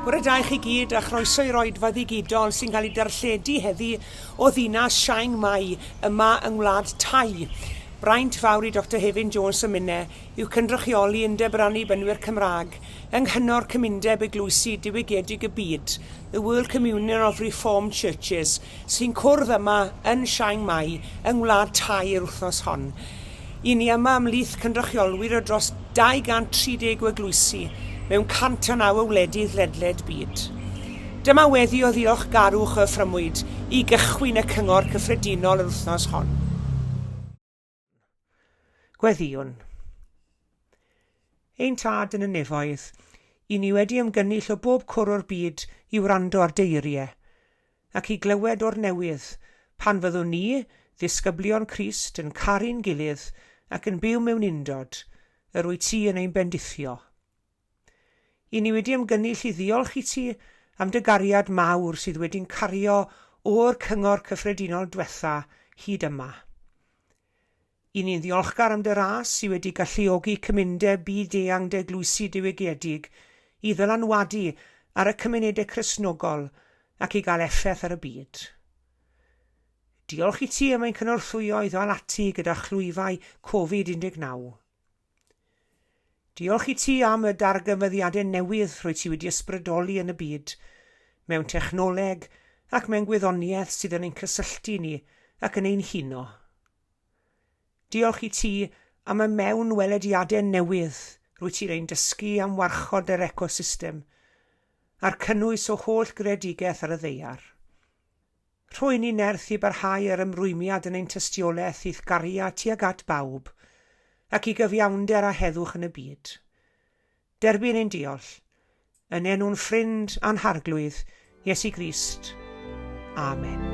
Bore da i chi gyd a chroeso i'r oedfa ddigidol sy'n cael ei darlledu heddi o ddinas Chiang Mai yma yng Ngwlad Thai. Braint fawr i Doctor Hefin Jones a minne yw cynrychioli Undeb yr Annibynwyr Cymraeg yng Nghyngor Cymundeb Eglwysi Diwygiedig y Byd, The World Communion of Reformed Churches, sy'n cwrdd yma yn Chiang Mai yng Ngwlad Thai yr wythnos hon. I ni yma ymhlith cynrychiolwyr o dros 230 o eglwysi mewn 109 o wledydd ledled byd. Dyma weddi o ddiolchgarwch y ffrymwyd i gychwyn y Cyngor Cyffredinol yr wythnos hon. Gweddïwn. Ein Tad yn y nefoedd, i ni wedi ymgynnull o bob cwr o'r byd i wrando ar dy eiriau, ac i glywed o'r newydd, pan fyddwn ni, ddisgyblion Crist, yn caru'n gilydd ac yn byw mewn undod, yr wyt ti yn ein bendithio. I ni wedi ymgynnull i ddiolch i ti am dy gariad mawr sydd wedi'n cario o'r Cyngor Cyffredinol dwetha hyd yma. I ni'n ddiolchgar am dy ras sy wedi galluogi cymundeb byd-eang dy eglwysi diwygiedig i ddylanwadu ar y cymunedau Cristnogol ac i gael effaith ar y byd. Diolch i ti am ein cynorthwyo i ddal ati gyda chlwyfau Covid 19. Diolch i ti am y darganfyddiadau newydd rwyt ti wedi ysbrydoli yn y byd, mewn technoleg ac mewn gwyddoniaeth sydd yn ein cysylltu ni ac yn ein huno. Diolch i ti am y mewnwelediadau newydd rwyt ti'n ein dysgu am warchod yr ecosystem a'r cynnwys o holl greadigaeth ar y ddaear. Rho inni nerth i barhau â'r ymrwymiad yn ein tystiolaeth i'th gariad tuag at bawb, ac i gyfiawnder a heddwch yn y byd. Derbyn ein diolch, yn enw'n ffrind a'n Harglwydd, Iesu Grist. Amen.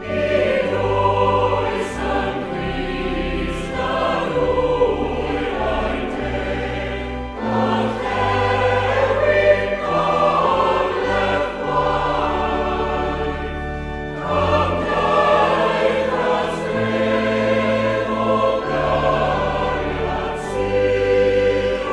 Nid oes yng Nghrist a ddwyrain teg, Gorllewin, gogledd chwaith. Cymdeithas gref o gariad sydd ynghyd drwy ddaear faith. Calonnau cywir ym mhobman, ei hyd ef ynddo sydd. Gwasanaeth Crist yw'r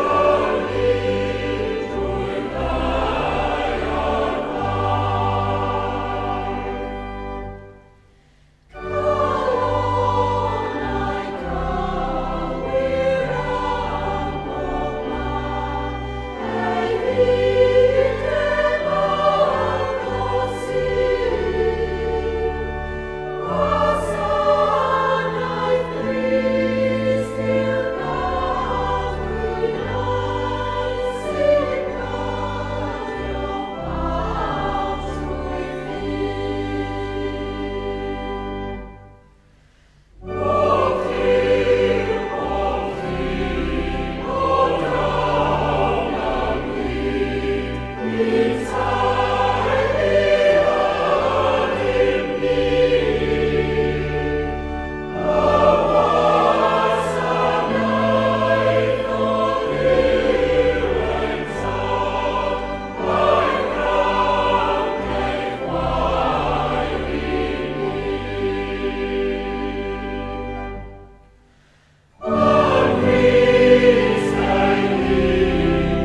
gadwyn sy'n cydio pawb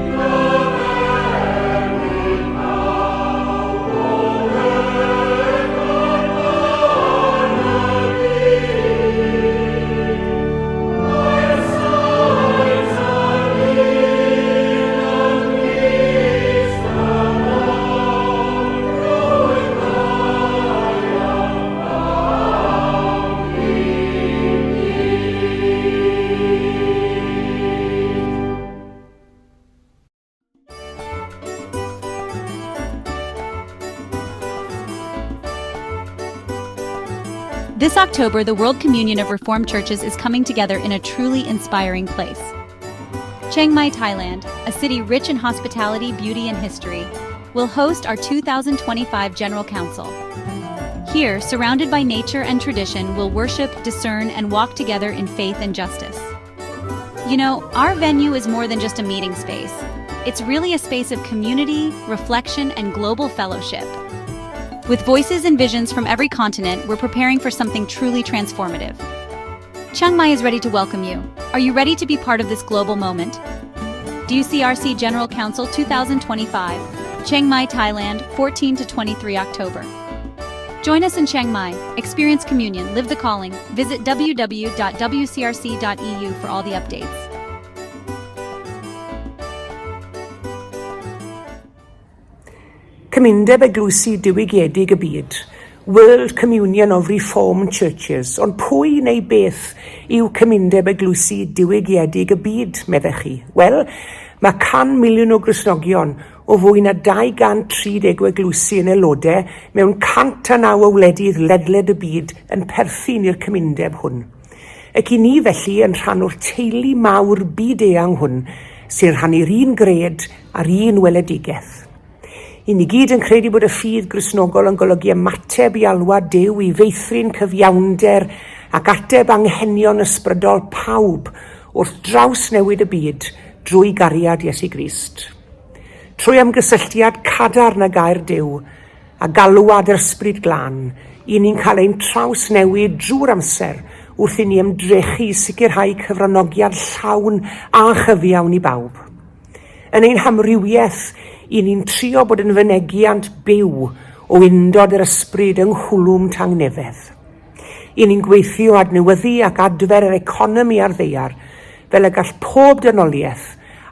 trwy This October, the World Communion of Reformed Churches is coming together in a truly inspiring place. Chiang Mai, Thailand, a city rich in hospitality, beauty, and history, will host our 2025 General Council. Here, surrounded by nature and tradition, we'll worship, discern, and walk together in faith and justice. You know, our venue is more than just a meeting space. It's really a space of community, reflection, and global fellowship. With voices and visions from every continent, we're preparing for something truly transformative. Chiang Mai is ready to welcome you. Are you ready to be part of this global moment? WCRC General Council 2025, Chiang Mai, Thailand, 14 to 23 October. Join us in Chiang Mai, experience communion, live the calling. Visit www.wcrc.eu for all the updates. Cymundeb Eglwysi Diwygiedig y Byd, World Communion of Reformed Churches, ond pwy neu beth yw Cymundeb Eglwysi Diwygiedig y Byd, meddech chi? Wel, mae 100 miliwn o Gristnogion o fwy na 230 o eglwysi yn aelodau mewn 109 o wledydd ledled y byd yn perthyn i'r cymundeb hwn. Ac i ni felly yn rhan o'r teulu mawr byd-eang hwn sy'n rhannu'r un gred a'r un weledigaeth. I ni gyd yn credu bod y ffydd Gristnogol yn golygu ymateb i alwad Duw i feithrin cyfiawnder ac ateb anghenion ysbrydol pawb wrth drawsnewid y byd drwy gariad Iesu Grist. Trwy ymgysylltiad cadarn â gair Duw a galwad yr Ysbryd Glân, i ni'n cael ein trawsnewid drwy'r amser wrth i ni ymdrechu i sicrhau cyfranogiad llawn a chyfiawn i bawb. Yn ein hamrywiaeth, i ni'n trio bod yn fynegiant byw o undod yr ysbryd yng nghwlwm tangnefedd. I ni'n gweithio adnewyddu ac adfer yr economi ar ddaear, fel y gall pob dynoliaeth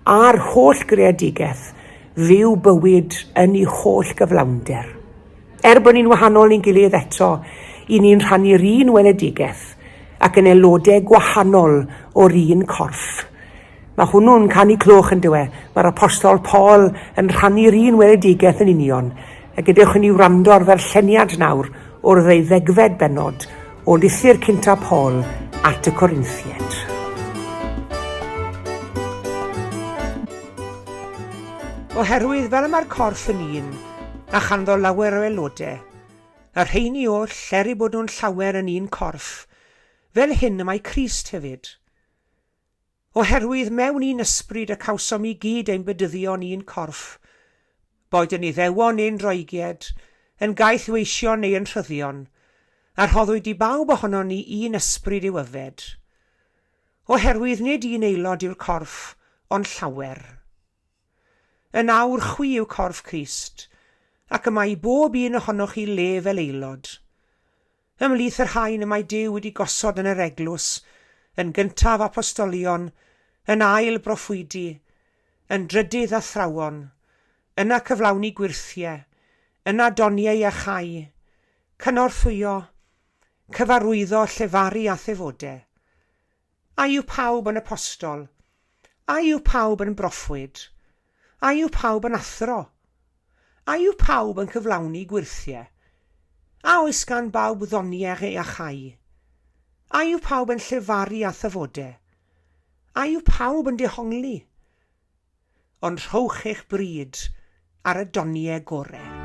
a'r holl greadigaeth fyw bywyd yn ei holl gyflawnder. Er bod ni'n wahanol i'n gilydd eto, i ni'n rhannu'r un weledigaeth ac yn aelodau gwahanol o'r un corff. Mae hwnnw'n canu cloch yn dyw e? Mae'r Apostol Paul yn rhannu'r un weledigaeth yn union. A gadewch i ni wrando ar ddarlleniad nawr o'r ddeuddegfed bennod o lythyr cynta Paul at y Corinthiaid. Oherwydd fel y mae'r corff yn un, a chanddo lawer o aelodau, y rheini oll, er eu bod nhw'n llawer yn un corff, fel hyn y mae Crist hefyd. Oherwydd mewn un ysbryd y cawsom i gyd ein bedyddio'n un corff, boed yn Iddewon neu'n Roegiaid, yn gaethweision neu yn rhyddion, a rhoddwyd i bawb ohonon ni un ysbryd i'w yfed. Oherwydd nid un aelod yw'r corff, ond llawer. Yn awr chwi yw corff Crist, ac y mae i bob un ohonoch chi le fel aelod. Ymhlith y rhain y mae Duw wedi gosod yn yr eglwys, yn gyntaf apostolion, yn ail broffwydi, yn drydydd athrawon, yna cyflawni gwyrthiau, yna doniau iachau, cynorthwyo, cyfarwyddo, llefaru a thefodau. A yw pawb yn apostol? A yw pawb yn broffwyd? A yw pawb yn athro? A yw pawb yn cyflawni gwyrthiau? A oes gan bawb ddoniau iachau? A yw pawb yn llefaru â thyfodau? A yw pawb yn dehongli? Ond rhowch eich bryd ar y doniau gorau.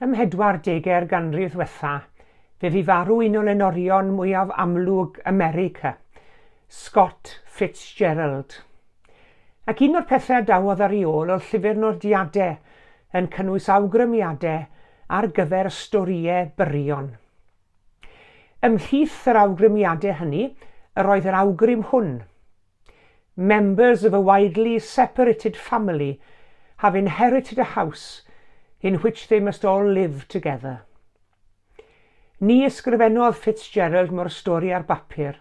Ym mhedwardegau'r ganrif ddwetha, fe fu farw un o lenorion mwyaf amlwg America, Scott Fitzgerald. Ac un o'r pethau adawodd ar ei ôl oedd llyfr nodiadau yn cynnwys awgrymiadau ar gyfer storïau byrion. Ymhlith yr awgrymiadau hynny yr oedd yr awgrym hwn, Members of a widely separated family have inherited a house in which they must all live together. Ni ysgrifennodd Fitzgerald mo'r stori ar bapur.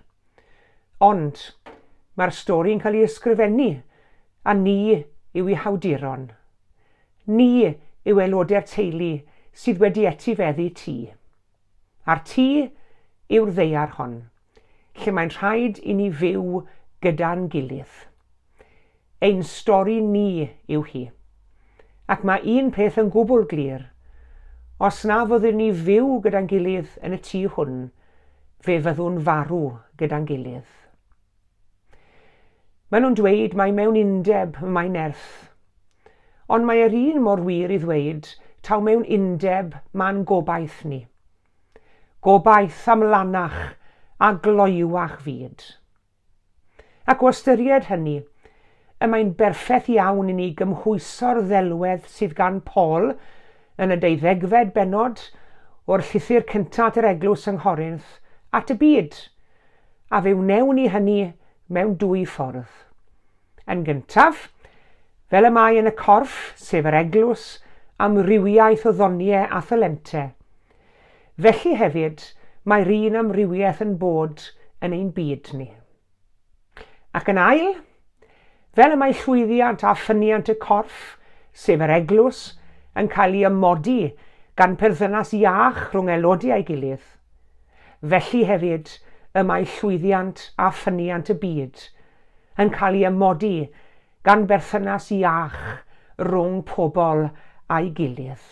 Ond, mae'r stori'n cael ei ysgrifennu, a ni yw ei hawduron. Ni yw aelodau'r teulu sydd wedi etifeddu tŷ. A'r tŷ yw'r ddaear hon, lle mae'n rhaid i ni fyw gyda'n gilydd. Ein stori ni yw hi. Ac mae un peth yn gwbl glir, os na fyddwn ni fyw gyda'n gilydd yn y tŷ hwn, fe fyddwn farw gyda'n gilydd. Maen nhw'n dweud mai mewn undeb y mae nerth. Ond mae yr un mor wir i ddweud taw mewn undeb mae'n gobaith ni. Gobaith am lanach a gloywach fyd. Ac o ystyried hynny, y mae'n berffeth iawn i ni gymhwyso'r ddelwedd sydd gan Paul yn y deuddegfed bennod o'r llythyr cyntaf at yr eglwys yng Nghorinth at y byd, A fe wnewn ni hynny mewn dwy ffordd. Yn gyntaf, fel y mae yn y corff, sef yr eglwys, amrywiaeth o ddoniau a thalentau, felly hefyd mae'r un amrywiaeth yn bod yn ein byd ni. Ac yn ail, fel y mae llwyddiant a ffyniant y corff, sef yr eglwys, yn cael ei amodi gan perthynas iach rhwng aelodau a'i gilydd, Felly hefyd y mae llwyddiant a ffyniant y byd yn cael ei amodi gan berthynas iach rhwng pobl a'i gilydd.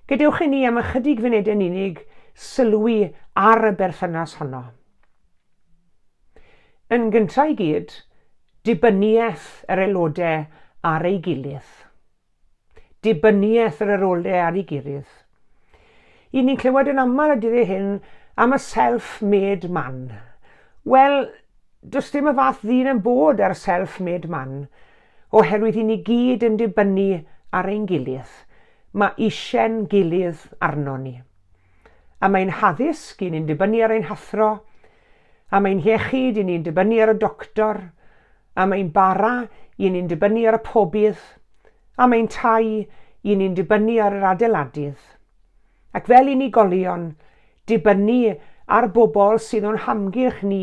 Gadewch i ni am ychydig funudau'n unig sylwi ar y berthynas honno. Yn gyntaf i gyd, dibyniaeth yr aelodau ar ei gilydd. Dibyniaeth yr arolau ar ei gilydd. I ni'n clywed yn aml y dyddiau hyn am y self-made man. Wel, does dim y fath ddyn yn bod ar self-made man, oherwydd i ni gyd yn dibynnu ar ein gilydd. Mae eisiau'n gilydd arno ni. A mae'n haddysg i ni'n dibynnu ar ein hathro, am ein hiechyd i ni'n dibynnu ar y doctor, am ein bara i ni'n dibynnu ar y pobydd, am ein tai i ni'n dibynnu ar yr adeiladydd. Ac fel unigolion, dibynnu ar bobl sydd o'n hamgylch ni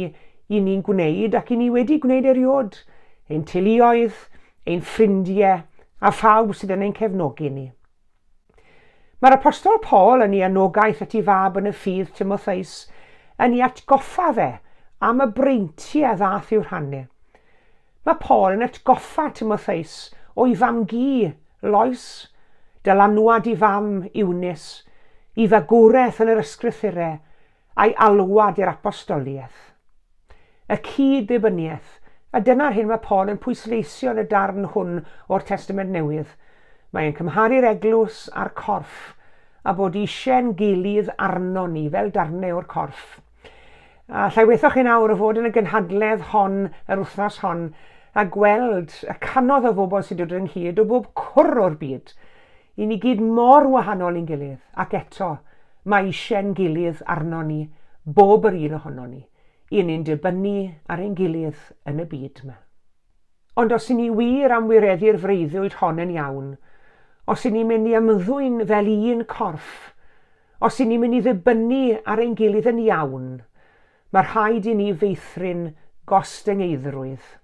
i ni'n gwneud ac i ni wedi gwneud eriod, ein teuluoedd, ein ffrindiau a phawb sydd yn ein cefnogi ni. Mae'r Apostol Paul yn ei anogaeth at ei fab yn y ffydd Timotheus yn ei atgoffa fe am y breintiau ddath i'w rhannu. Mae Paul yn atgoffa Timotheus o'i fam-gu, Lois, dylanwad ei fam, Eunice, i fagwraeth yn yr Ysgrythurau, a'i alwad i'r apostoliaeth. Y cyd-ddibyniaeth, a dyna'r hyn mae Paul yn pwysleisio yn y darn hwn o'r Testament Newydd. Mae e'n cymharu'r eglwys a'r corff, a bod eisiau'n gilydd arnon ni fel darnau o'r corff. A llai wethoch chi nawr o fod yn y gynhadledd hon yr wythnos hon a gweld y canodd o bobl sy'n dod ynghyd o bob cwr o'r byd. I ni gyd mor wahanol i'n gilydd, ac eto, mae eisiau'n gilydd arnon ni, bob yr un ohonon ni. I ni'n dibynnu ar ein gilydd yn y byd 'ma. Ond os i ni wir am wireddu'r freuddwyd hon yn iawn, os i ni'n mynd i ymddwyn fel un corff, os i ni'n mynd i ddibynnu ar ein gilydd yn iawn, mae rhaid i ni feithrin gostyngeiddrwydd.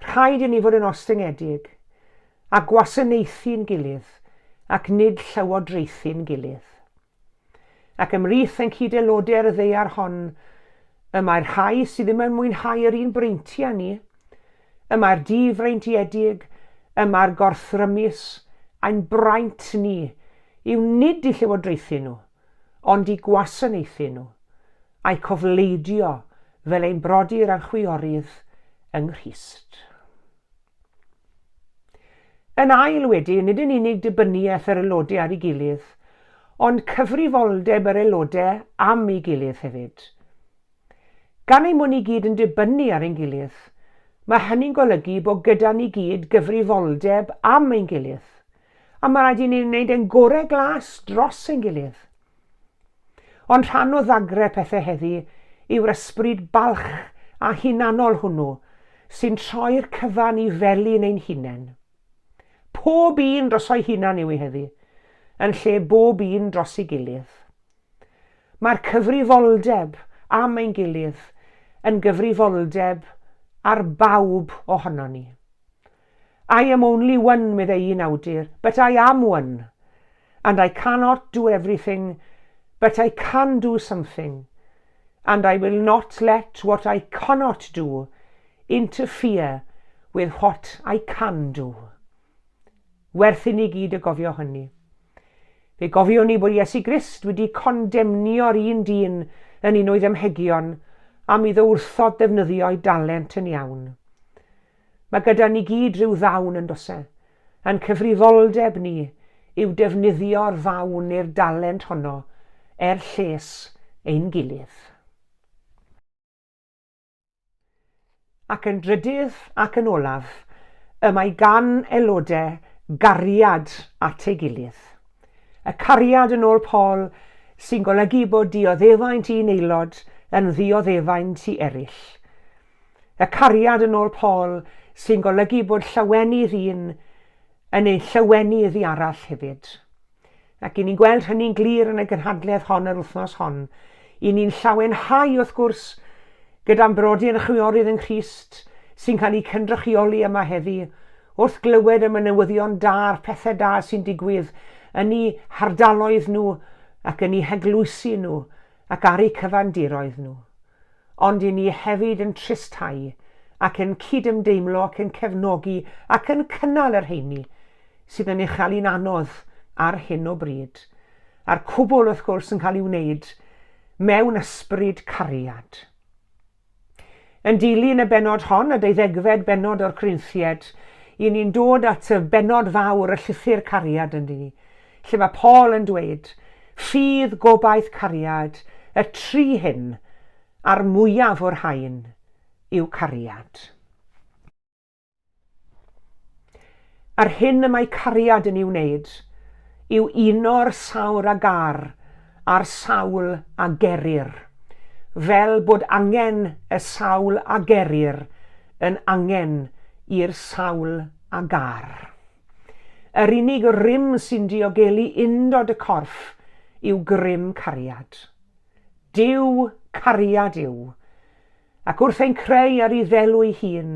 Rhaid i ni fod yn ostyngedig, a gwasanaethu'n gilydd, ac nid llywodraethu'n gilydd. Ac ymhlith ein cyd-aelodau ar y ddaear hon, y mae'r rhai sydd ddim yn mwynhau yr un breintiau ni, y mae'r di-freintiedig, y mae'r gorthrymus, ein braint ni yw nid i llywodraethu nhw, ond i gwasanaethu nhw, a'u cofleidio fel ein brodyr a'n chwiorydd yng Nghrist. Yn ail wedyn, nid yn unig dibyniaeth yr aelodau ar ei gilydd, ond cyfrifoldeb yr aelodau am ei gilydd hefyd. Gan ein bod ni gyd yn dibynnu ar ein gilydd, mae hynny'n golygu bod gyda ni gyd gyfrifoldeb am ein gilydd, a mae rhaid i ni wneud ein gorau glas dros ein gilydd. Ond rhan o ddagre pethau heddi yw'r ysbryd balch a hunanol hwnnw sy'n troi'r cyfan i felin ein hunain. Pob un droso'i hunan yw hi heddi, yn lle bob un dros ei gilydd. Mae'r cyfrifoldeb am ein gilydd yn gyfrifoldeb ar bawb ohonon ni. I am only one, meddai un awdur, but I am one. And I cannot do everything, but I can do something. And I will not let what I cannot do interfere with what I can do. Werth i ni gyd y gofio hynny. Fe gofiwn ni bod Iesu Grist wedi condemnio'r un dyn yn un o'i ddamhegion am iddo wrthod defnyddio'i dalent yn iawn. Mae gyda ni gyd rhyw ddawn yn does e? A'n cyfrifoldeb ni yw defnyddio'r ddawn neu'r dalent honno er lles ein gilydd. Ac yn drydydd ac yn olaf, y mae gan aelodau gariad at ei gilydd. Y cariad yn ôl Paul sy'n golygu bod dioddefaint un aelod yn ddioddefaint i eraill. Y cariad yn ôl Paul sy'n golygu bod llawenydd un yn ei llawenydd i arall hefyd. Ac i ni'n gweld hynny'n glir yn y gynhadledd hon yr wythnos hon. I ni'n llawenhau wrth gwrs gyda'n brodyr a chwiorydd yng Nghrist sy'n cael eu cynrychioli yma heddi wrth glywed am y newyddion da a'r pethau da sy'n digwydd yn eu hardaloedd nhw ac yn eu heglwysi nhw ac ar eu cyfandiroedd nhw. Ond i ni hefyd yn tristhau ac yn cydymdeimlo ac yn cefnogi ac yn cynnal y rheini sydd yn ei chael hi'n anodd ar hyn o bryd. A'r cwbl, wrth gwrs, yn cael ei wneud mewn ysbryd cariad. Yn dilyn y bennod hon, y deuddegfed bennod o'r Corinthiaid, i ni'n dod at y bennod fawr, y llythyr cariad, yn ni, lle mae Paul yn dweud, ffydd, gobaith, cariad, y tri hyn, a'r mwyaf o'r rhain yw cariad. A'r hyn y mae cariad yn ei wneud yw uno'r sawl a gâr a'r sawl a gerir, fel bod angen y sawl a gerir yn angen i'r sawl a gâr. Yr unig rym sy'n diogelu undod y corff yw grym cariad. Duw cariad yw, Ac wrth ein creu ar ei ddelw ei hun,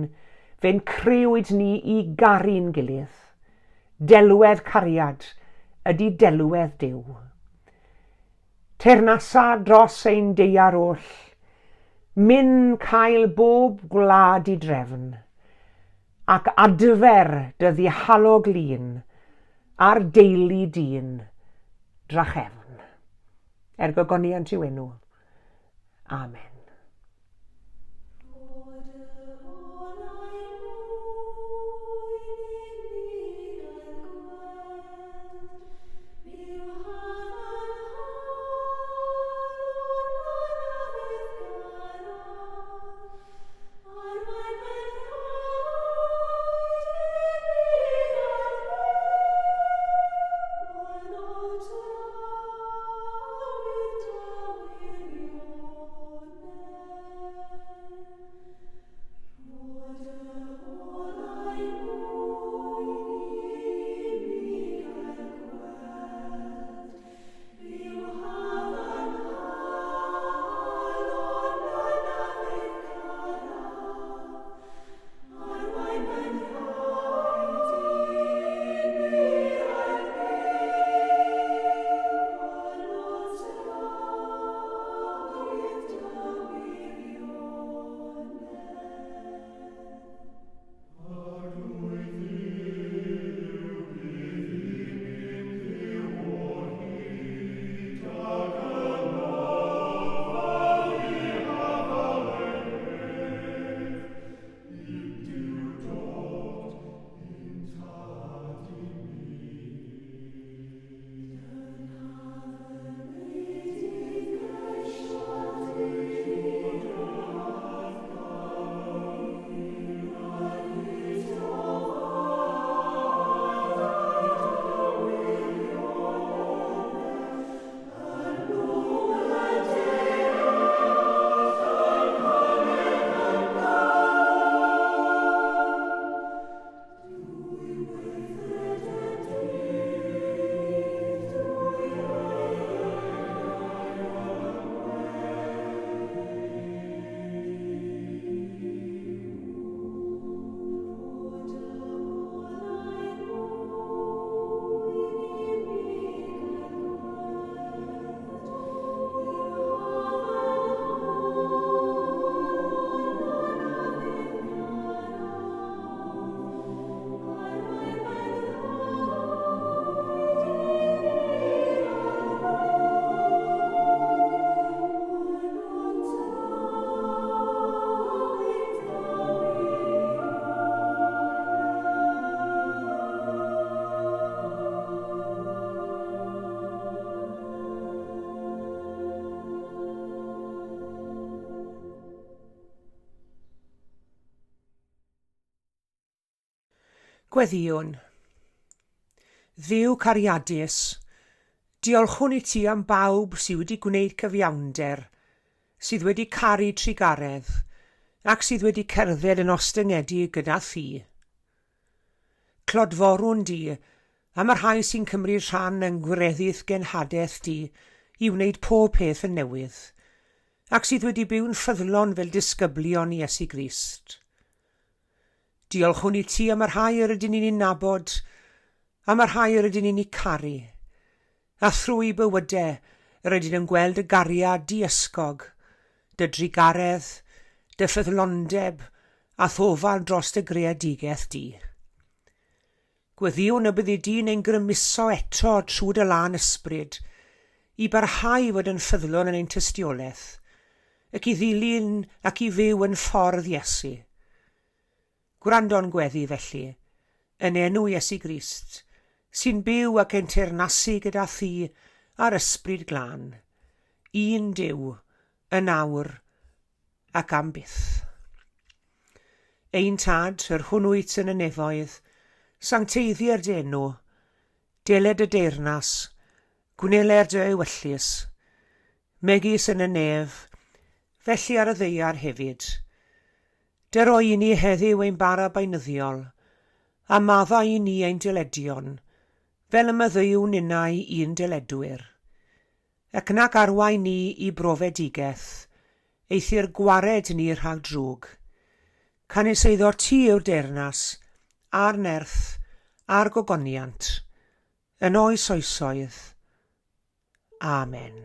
fe'n crëwyd ni i garu'n gilydd. Delwedd cariad ydy delwedd Duw. Teyrnasa dros ein daear oll, myn cael bob gwlad i drefn, ac adfer dy ddihalog lun ar deulu dyn drachefn. Er gogoniant i'w enw. Amen. Gweddïwn. Dduw cariadus, diolchwn i ti am bawb sydd wedi gwneud cyfiawnder, sydd wedi caru trugaredd, ac sydd wedi cerdded yn ostyngedig gyda thi. Clodforwn di am y rhai sy'n cymryd rhan yng ngwireddu'th genhadaeth di i wneud pob peth yn newydd, ac sydd wedi byw'n ffyddlon fel disgyblion Iesu Grist. Diolchwn i ti am y rhai yr ydyn ni'n eu nabod, am y rhai yr ydyn ni'n eu caru, a thrwy bywydau yr ydyn yn gweld y gariad diysgog, dy drugaredd, dy ffyddlondeb a thofal dros dy greadigaeth di. Gweddïwn y byddi di'n ein grymuso eto trwy dy lân ysbryd i barhau i fod yn ffyddlon yn ein tystiolaeth, ac i ddilyn ac i fyw yn ffordd Iesu. Gwrando'n gweddi, felly, yn enw Iesu Grist, sy'n byw ac yn teyrnasu gyda thi a'r Ysbryd Glân, un Duw, yn awr ac am byth. Ein Tad, yr hwn wyt yn y nefoedd, sancteiddier dy enw, deled dy deyrnas, gwneler dy ewyllys, megis yn y nef, felly ar y ddaear hefyd. Dero i ni heddiw ein bara beunyddiol, a maddau i ni ein dyledion, fel y maddeuwn ninnau i'n dyledwyr. Ac nac arwain ni i brofedigaeth, eithr gwared ni rhag drwg. Canys eiddo ti yw'r deyrnas, a'r nerth, a'r gogoniant, yn oes oesoedd. Amen.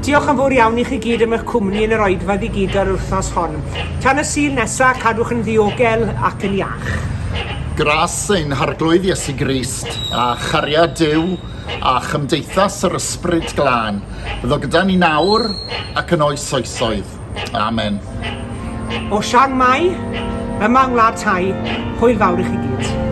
Diolch yn fawr iawn i chi gyd am eich cwmni yn yr oedfa ddigidol yr wythnos hon. Tan y Sul nesa, cadwch yn ddiogel ac yn iach. Gras ein Harglwydd Iesu Grist, a chariad Duw, a chymdeithas yr Ysbryd Glân, fyddo gyda ni nawr ac yn oes oesoedd. Amen. O Chiang Mai, yma yng Ngwlad Thai, hwyl fawr i chi gyd.